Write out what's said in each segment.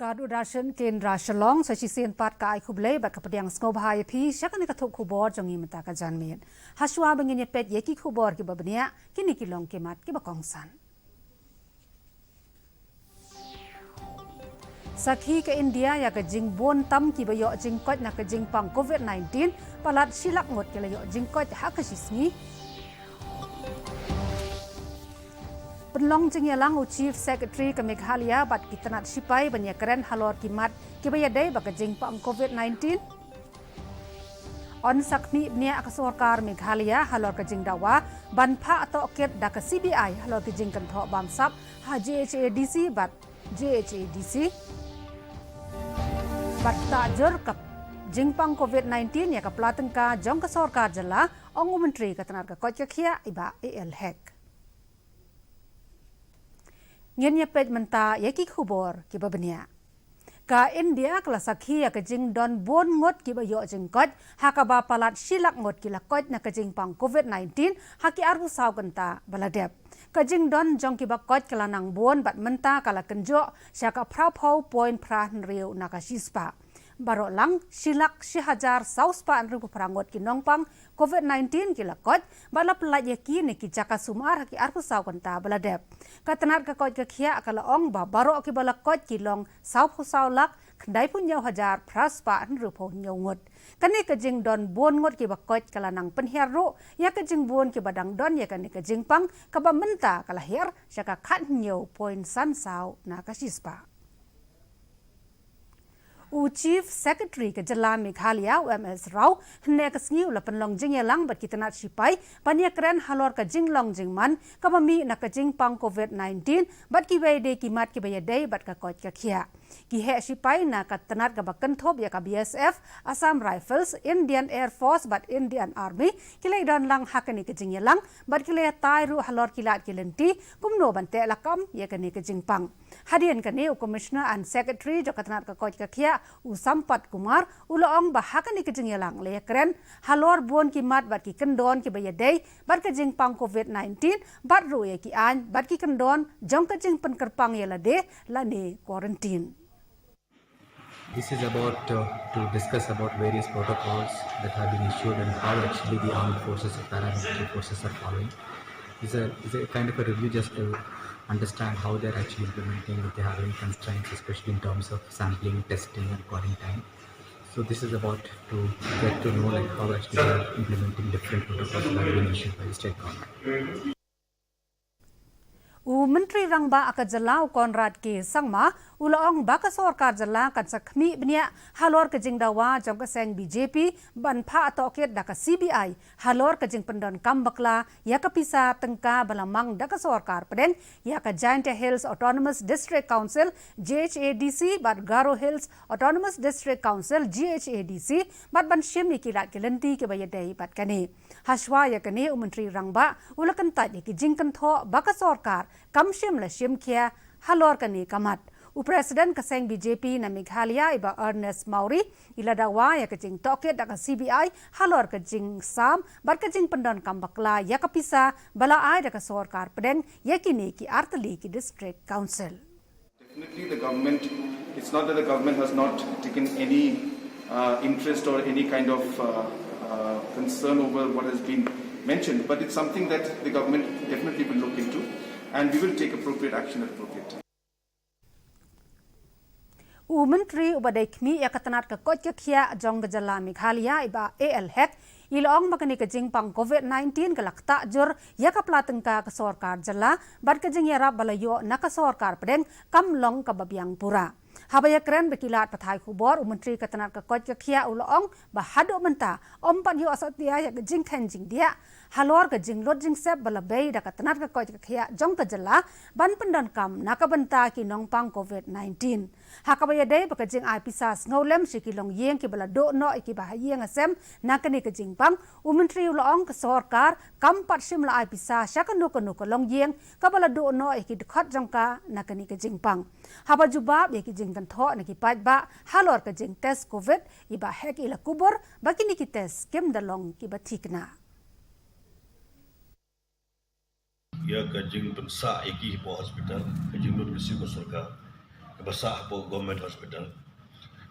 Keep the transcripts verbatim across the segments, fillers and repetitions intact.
Ka Doordarshan Kendra Shillong, sa shisien pat ka ai khublei bad ka pdiang sngewbha ïa phi sha kane ka thup khubor jong ngi mynta ka janmiet. Hashwa ba ngin ïa peit ïa ki khubor kiba bniah, kine ki long ki mat kiba kongsan. Sakhi ka India ïa ka jingbun tam kiba ïoh jingkoit na ka jingpang COVID nineteen, palat shi lak ngut ki la ïoh jingkoit ha ka shi sngi. Pynlong jingïalang u Chief Secretary ka Meghalaya bad ki tnat shipai ban ïakren halor ki mat kiba ïadei bad ka jingpang COVID nineteen. Yn sa khmih bniah ka sorkar Meghalaya halor ka jingdawa ban phah tohkit da ka C B I halor ki jingkynthoh bamsap ha J H A D C bad J H A D C. Bad ktah jur ka jingpang COVID nineteen ïa ka pla tyngka jong ka sorkar jylla, ong u Myntri ka tnat ka koit ka khiah i Bah A L Hek. Ngin ïa peit mynta ïa ki khubor kiba bniah. Ka India ka la sakhi ïa ka jingdon bun ngut kiba ïoh jingkoit, ha kaba palat shi lak ngut ki la koit na ka jingpang COVID nineteen ha ki arphew saw kynta ba la dep. Ka jingdon jong kiba koit ka la nang bun bad mynta ka la kynjoh sha ka phra phew point phra hynriew na ka shispah. Baroh lang shi lak shi hajar saw spah hynriew phew phra ngut ki nongpang COVID nineteen ki la koit, bad la pyllait ïa ki na ki jaka sumar ha ki arphew saw kynta ba la dep. Ka tnat ka koit ka khiah ka la ong ba baroh kiba la koit ki long saw phew saw lak khyndai phew hynñiew hajar phra spah hynriew phew hynñiew ngut. Kane ka jingdon bun ngut kiba koit ka la nang pynhiar ruh ïa ka jingbun kiba dang don ïa kane ka jingpang, kaba mynta ka la hiar sha ka khat hynñiew point san saw na ka shispah. U Chief Secretary ka jylla Meghalaya, u M S Rao, hynne ka sngi u la pynlong jingïalang bad ki tnat shipai ban ïakren halor ka jinglong jingman kaba mih na ka jingpang COVID nineteen bad kiwei de ki mat kiba ïadei bad ka koit ka khiah. Ki heh shipai na ka tnat kaba kynthup ïa ka B S F, Assam Rifles, Indian Air Force bad Indian Army ki la ïadon lang ha kane ka jingïalang bad ki la ïatai ruh halor ki lad ki lynti kumno ban teh lakam ïa kane ka jingpang. Hadien kane, u Commissioner and Secretary jong ka tnat ka koit ka khiah, u Sampath Kumar, u la ong ba ha kane ka jingïalang la ïakren halor bun ki mat bad ki kyndon kiba ïadei bad ka jingpang COVID nineteen, bad ruh ïa ki aiñ bad ki kyndon jong ka jingpynkyrpang ïa lade lane quarantine. This is about uh, to discuss about various protocols that have been issued and how actually the armed forces and paramilitary forces are following. It's a, it's a kind of a review just to understand how they're actually implementing, if they have any constraints, especially in terms of sampling, testing, and quarantine. So this is about to get to know like how actually they're implementing different protocols that have been issued by the state government. U Myntri Rangbah ka jylla, u Conrad K Sangma, u la ong ba ka sorkar jylla kan sa khmih bniah halor ka jingdawa jong ka seng B J P ban phah tohkit da ka C B I halor ka jingpyndonkam bakla ïa ka pisa tyngka ba la mang da ka sorkar pdeng ïa ka Jaintia Hills Autonomous District Council, J H A D C, bad Garo Hills Autonomous District Council, G H A D C, bad ban shim ïa ki lad ki lynti kiba ïadei bad kane. Hashwa ïa kane, u Myntri Rangbah u la kyntait ïa ki jingkynthoh ba ka sorkar kam shym la shim khia halor kane ka mat. U President ka seng B J P na Meghalaya, i Bah Ernest Mawrie, i la dawa ïa ka jingtohkit da ka C B I halor ka jingsam bad ka jingpyndonkam bakla ïa ka pisa ba la ai da ka sorkar pdeng ïa kine ki artylli ki District Council. Definitely, the government, it's not that the government has not taken any uh, interest or any kind of uh, uh, concern over what has been mentioned, but it's something that the government definitely will look into, and we will take appropriate action at appropriate time. U Myntri uba dei khmih ïa ka tnat ka koit ka khiah jong ka jylla Meghalaya, i Bah A L Hek, i la ong ba kane ka jingpang COVID nineteen ka la ktah jur ïa ka pla tyngka ka sorkar jylla bad ka jingïarap ba la ïoh na ka sorkar pdeng kam long kaba biang pura. Haba ïakren bad ki lad pathai khubor, u Myntri ka tnat ka koit ka khiah u la ong ba haduh mynta ym pat ïoh satia ïa ka jingkheiñ jingdiah halor ka jinglut jingsep ba la bei da ka tnat ka koit ka khiah jong ka jylla ban pyndonkam na ka bynta ki nongpang COVID nineteen. Ha kaba ïadei bad ka jingai pisa sngewlem sha ki longïing kiba la duh noh ïa kiba ha ïing ha sem na kane ka jingpang, u Myntri u la ong ka sorkar kam pat shym la ai pisa sha kano kano ka longïing kaba la duh noh ïa ki dkhot jong ka na kane ka jingpang. Haba jubab ïa ki jingkynthoh na ki paidbah halor ka jingtest COVID, i Bah Hek i la kubur ba kine ki test kim da long kiba thikna. Ïa ka jingpynsah ïa ki hapoh hospital, ka jinglut ka siew ka sorkar. Kaba sah hapoh Government Hospital.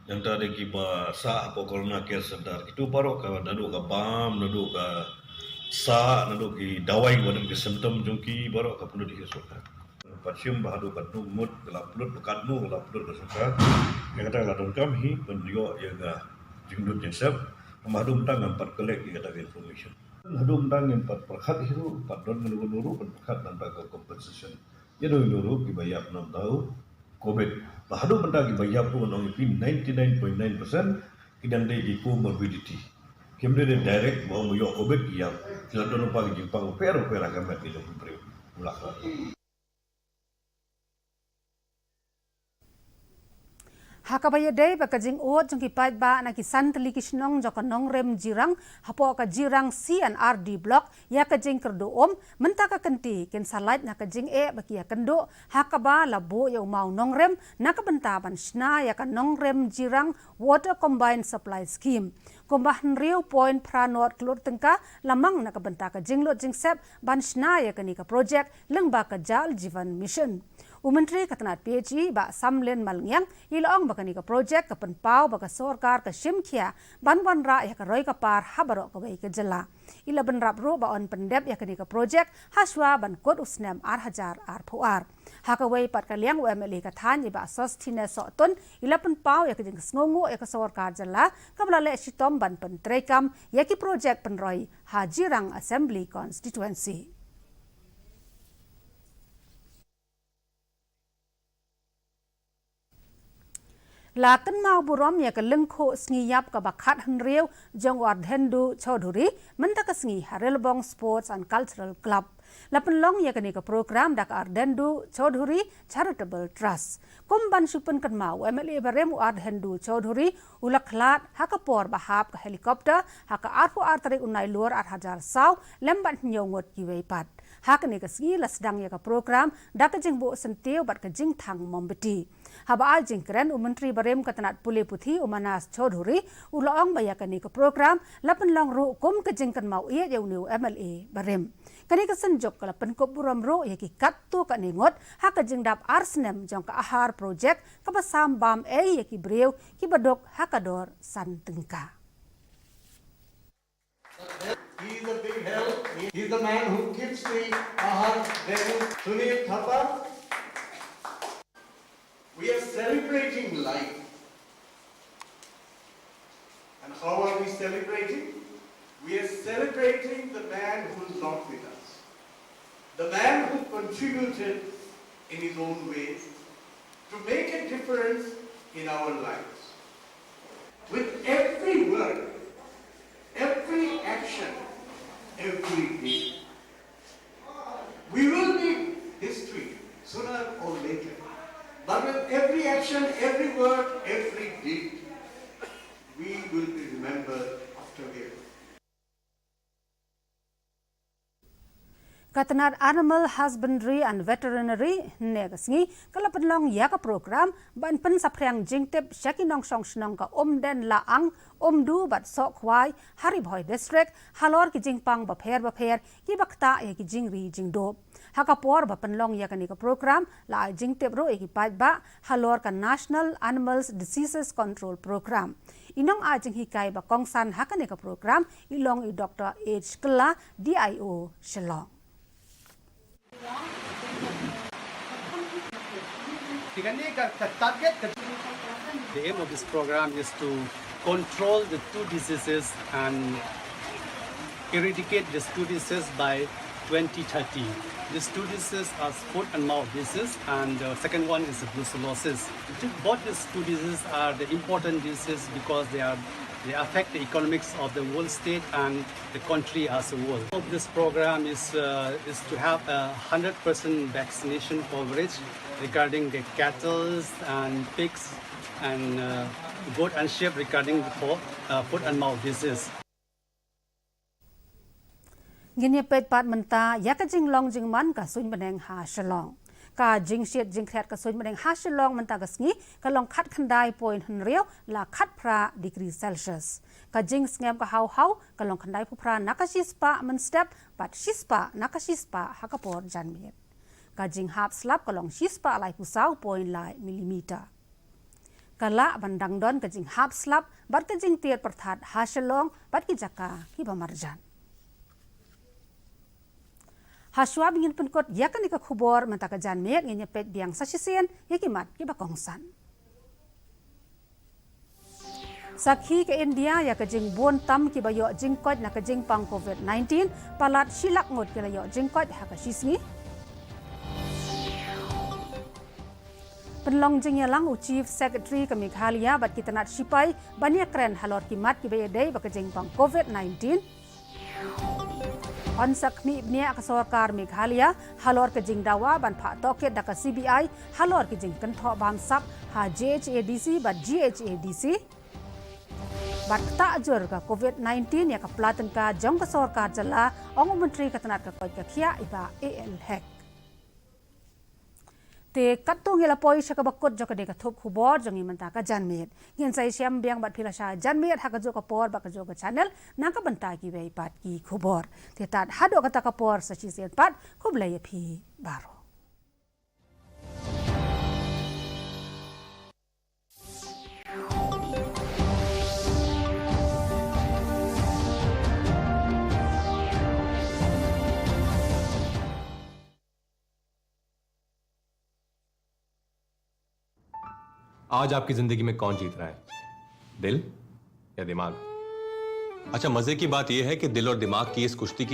Nangta de kiba sah hapoh Corona Care Center. Kitu baroh ka naduh ka bam, naduh ka sah, naduh ki dawai kiba don ki symptom jong ki baroh ka pynlut ïa ka sorkar. Pat shim ba haduh katno ngut ka la pynlut, ba katno ka la pynlut ka sorkar. Ïa kata ka la donkam hi ban ïoh ïa ka jinglut jingsep. Namar haduh mynta ngam pat collect ïa kata ka information. Haduh mynta ngim pat pyrkhat hi ruh, pat don kano kano ruh ban pyrkhat na bynta ka compensation. Ïa kino kino ruh kiba ïap na bynta u Covid. Ba haduh mynta kiba ïap ruh ngan ong ïa phi ninety nine point nine percent ki dang dei ki comorbidity. Kim dei direct ba ong ba ïoh Covid ki ïap. Ki la don lypa ki jingpang bapher bapher ha ka met ka jong ki briew. U la khlad. Ha kaba ïadei bad ka jingud jong ki paidbah na ki san tylli ki shnong jong ka Nongrim Jirang hapoh ka Jirang C and R D Block ïa ka jingkyrduh um, mynta ka kynti kin sa lait na ka jingeh ba ki ïakynduh ha kaba la buh ïa u maw Nongrim na ka bynta ban shna ïa ka Nongrim Jirang Water Combined Supply Scheme. Kumba hynriew point phra nod klur tyngka la mang na ka bynta ka jinglut jingsep ban shna ïa kane ka projek lyngba ka Jal Jeevan Mission. U Myntri ka tnad P H E Bah Samlin Malngiang i la ong ba kane ka projek ka pynpaw ba ka sorkar ka shim khia ban wanrah ïa ka roi ka par ha baroh kawei ka jylla. I la bynrap ruh ba yn pyndep ïa kane ka projek ha shuwa ban kut u snem ar hajar arphew ar. Ha kawei pat ka liang u M L A ka thaiñ i Bah Sosthenes Sohtun i la pynpaw ïa ka jingsngewnguh ïa ka sorkar jylla kaba la leh shitom ban pyntreikam ïa ki projek pynroi ha Jirang Assembly Constituency. La kynmaw burom ïa ka lyngkhuh sngi ïap kaba khathynriew jong u Ardhendu Chaudhuri mynta ka sngi ha Rilbong Sports and Cultural Club. La pynlong ïa kane ka program da ka Ardhendu Chaudhuri Charitable Trust. Kum ban shu pynkynmaw, u M L A barim u Ardhendu Chaudhuri u la khlad ha ka por ba hap ka helicopter ha ka arphew ar tarik u Nailur ar hajar saw lem bad hynñiew ngut kiwei pat. Ha kane ka sngi la sdang ïa ka program da ka jingbuh syntiew bad ka jingthang mombati. Haba ai jingkren u Myntri barim ka tnad pule puthi u Manas Chaudhuri u la ong ba ïa kane ka program la pynlong ruh kum ka jingkynmaw ïeit ïa une u M L A barim. Kane ka synjuk ka la pynkup burom ruh ïa ki katto katne ngut ha ka jingdap ar snem jong ka Ahar Project kaba sam bam ei ïa ki briew kiba duk ha ka dor san tyngka. He is a big help. He is the man who keeps the Ahar Denu. Sunil Thapa. We are celebrating life. And how are we celebrating? We are celebrating the man who is not with us. The man who contributed in his own way to make a difference in our lives. With every word, every action, every deed, we will make history sooner or later. But with every action, every word, every deed, we will be remembered after we are gone. Ka tnad Animal Husbandry and Veterinary hynne ka sngi ka la pynlong ïa ka program ban pynsaphriang jingtip sha ki nongshong shnong ka Umden Laang, Umdu bad Sohkhwai ha Ri Bhoi District halor ki jingpang bapher bapher kiba ktah ïa ki jingri jingdup. Ha ka por ba pynlong ïa kane ka program la ai jingtip ruh ïa ki paidbah halor ka National Animals Diseases Control Program. I nongai jinghikai ba kongsan ha kane ka program i long i Doctor H Kylla, D I O Shillong. The aim of this program is to control the two diseases and eradicate these two diseases by twenty thirty. These two diseases are foot and mouth disease, and the second one is brucellosis. Both these two diseases are the important diseases because they are, they affect the economics of the whole state and the country as a whole. Of this program is, uh, is to have a hundred percent vaccination coverage regarding the cattles and pigs and, uh, goat and sheep regarding the fo-, uh, foot and mouth disease. Ngin ïa peit pat mynta ïa ka jinglong jingman ka suiñ bneng ha Shillong. Ka jingshit jingkhriat ka suiñ bneng ha Shillong mynta ka sngi ka long khatkhyndai point hynriew la khatphra degree Celsius. Ka jingsngem ka haw haw ka long khyndaiphew phra na ka shispah mynstep bad shispah na ka shispah ha ka por janmiet. Ka jinghap slap ka long shispah laiphew saw point lai millimeter. Ka lah ban dang don ka jinghap slap bad ka jingtied pyrthat ha Shillong bad ki jaka kiba marjan. Hashwa ba ngin pynkut ïa kane ka khubor, mynta ka janmiet ngin ïa peit biang sa shisien ïa ki mat kiba kongsan. Sakhi ka India ïa ka jingbun tam kiba ïoh jingkoit na ka jingpang covid nineteen, palat shi lak ngut ki la ïoh jingkoit ha ka shisngi. Pynlong jingïalang u Chief Secretary ka Meghalaya bad ki tnat shipai ban ïakren halor ki mat kiba ïadei bad ka jingpang covid nineteen. Yn sa khmih bniah ka sorkar Meghalaya halor ka jingdawa ban phah tohkit da ka C B I halor ki jingkynthoh bamsap ha J H A D C bad G H A D C. Bad ktah jur ka covid nineteen ïa ka pla tyngka jong ka sorkar jylla, ong u Myntri ka tnat ka koit ka khiah i Bah A L Hek. Te katto ngi la poi sha kaba kut jong kane ka thup khubor jong ngi mynta ka janmiet. Ngin sa ïashem biang bad phi lashai janmiet ha kajuh ka por bad kajuh ka channel na ka bynta kiwei pat ki khubor. Te tad haduh kata ka por sa shisien pat, khublei ïa phi baroh. आज आपकी जिंदगी में कौन जीत रहा है, दिल या दिमाग? अच्छा, मजे की बात यह है कि दिल और दिमाग की इस कुश्ती की